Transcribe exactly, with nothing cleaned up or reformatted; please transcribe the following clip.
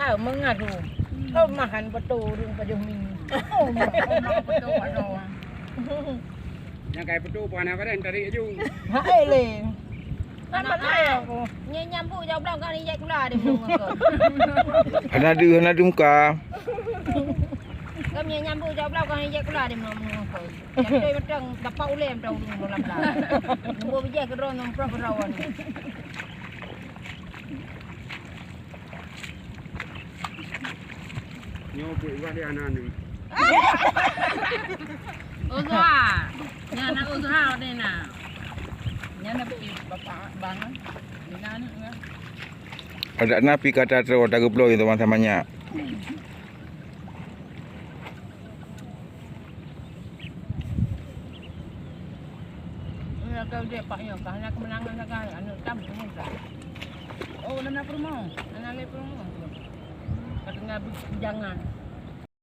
Ah, mengadu. Oh, mahan betul ureueng pajoh minggu. Oh, mahan betul pajoh. Nyang kai betul bukan apa dah tarik aju. Ha, eh, le. Kan betul aku. Nyan nyambuk jauh belau kan injek kula di muka. Hana deuh, hana deuh muka. Kan nyan nyambuk jauh belau kan injek kula di muka. Yang betul betul dapat ulem tahu dulu dalam belau. Nunggu bijak ke drone nongkrong ke rawan. Nyoe buet wah di anak ni. Usaha. Nyan anak usaha ni nah. Nyan tapi bapak bang. Ni nah ni. Ada napi kata tu tak geuplo itu masa banyak. Nyoe ka udép pak nyoe, ka hana keumeunangan sagai, aneuk tam keumeung ka. Oh, hana peurumoh, hana lé peurumoh. Ka tinggai bu-, bujangan.